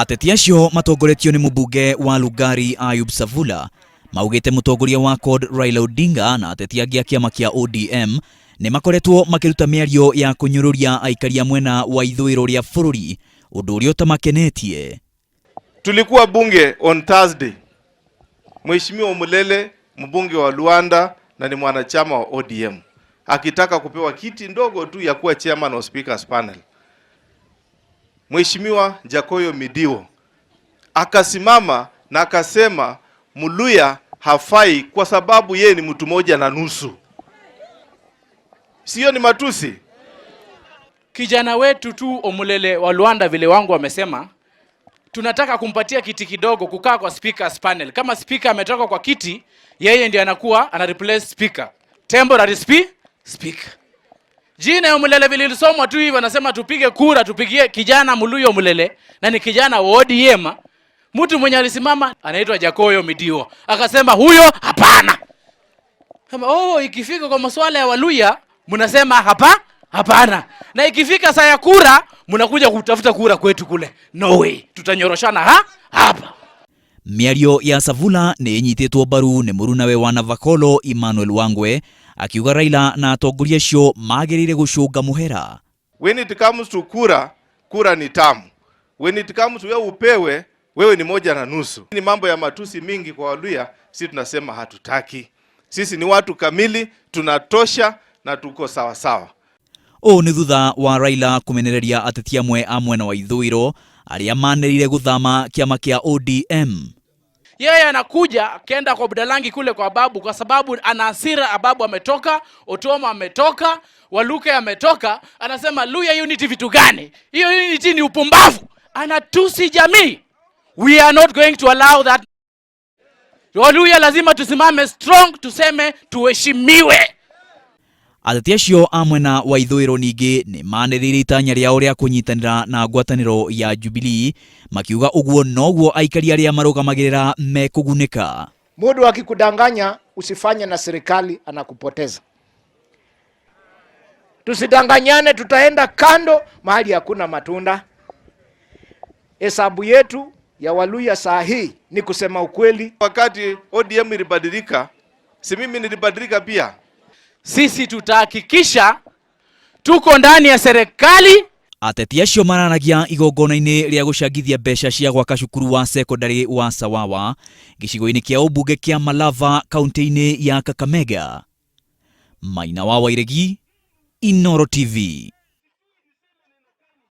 Ateti acio matongoretio nĩ mũmbunge wa Lugari Ayub Savula maugĩte mũtongoria wa CORD Raila Odinga na ateti angĩ a kĩama kĩa ODM nĩ makoretwo makĩruta mĩario ya kũnyũrũria aikari a mwena wa ithũĩro rĩa bũrũri, ũndũ ũrĩa ũtamakenetie. Tulikuwa bunge on Thursday. Mheshimiwa Mulele, mbunge wa Luanda na ni mwanachama wa ODM, akitaka kupewa kiti ndogo tu ya kuwa chairman wa speakers panel. Mheshimiwa Jakoyo Midiwo akasimama na akasema Muluya hafai kwa sababu yeye ni mtu moja na nusu. Sio ni matusi? Kijana wetu tu Omulele wa Luanda, vile wangu wamesema, tunataka kumpatia kiti kidogo kukaa kwa speakers panel. Kama speaker ametoka kwa kiti, yeye ndiye anakuwa ana replace speaker. Temporary speaker. Jina ya Omulele vile ilisomwa tu hivi, anasema tupige kura, tupigie kijana Muluya Omulele, na ni kijana wa ODM. Mtu mwenye alisimama anaitwa Jakoyo Midiwo, akasema huyo hapana. Kama oh, ikifika kwa masuala ya Waluya mnasema hapa hapana, na ikifika saa ya kura mnakuja kutafuta kura kwetu kule. No way, tutanyoroshana ha hapa. Mĩario ya Savula nĩ ĩnyitĩtwo mbaru nĩ mũrunawe wa Navakolo Emmanuel Wangwe, akiuga Raila na atongoria acio magĩrĩire gũcũnga mũhera. When it comes to kura, kura ni tamu. When it comes to wewe upewe, wewe ni moja na nusu. Ni mambo ya matusi mingi kwa Waluya, sisi tunasema hatutaki. Sisi ni watu kamili, tunatosha na tuko sawa sawa. Ũũ nĩ thutha wa Raila kũmenereria ateti amwe a mwena wa ithũĩro arĩa manĩrĩire gũthama kĩama kĩa ODM. Yeye anakuja akenda kwa Budalangi kule kwa babu, kwa sababu ana hasira. Babu ametoka, Otuoma ametoka, Waluke ametoka, anasema Luya unity vitu gani? Hiyo unity ni upumbavu. Anatusi jamii. We are not going to allow that. Waluya lazima tusimame strong, tuseme tuheshimiwe. Ateti acio a mwena wa ithũĩro ningĩ nĩ manĩrĩire itanya rĩao rĩa kũnyitanĩra na ngwatanĩro ya Jubilee, makiuga ũguo noguo aikari arĩa marũgamagĩrĩra mekũgunĩka. Mundu akikudanganya usifanye na serikali, anakupoteza. Tusidanganyane, tutaenda kando mahali hakuna matunda. Hesabu yetu ya Waluya saa hii ni kusema ukweli. Wakati ODM ilibadilika, si mimi nilibadilika pia. Sisi tutahakikisha tuko ndani ya serikali. Ateti acio mararagia igongona-inĩ rĩa gũcangithia mbeca cia gwaka cukuru wa sekondarĩ wa Sawawa gĩcigo-inĩ kĩa ũmbunge kĩa Malava, kaunti-inĩ ya Kakamega. Maina wa Wairegi, Inooro TV.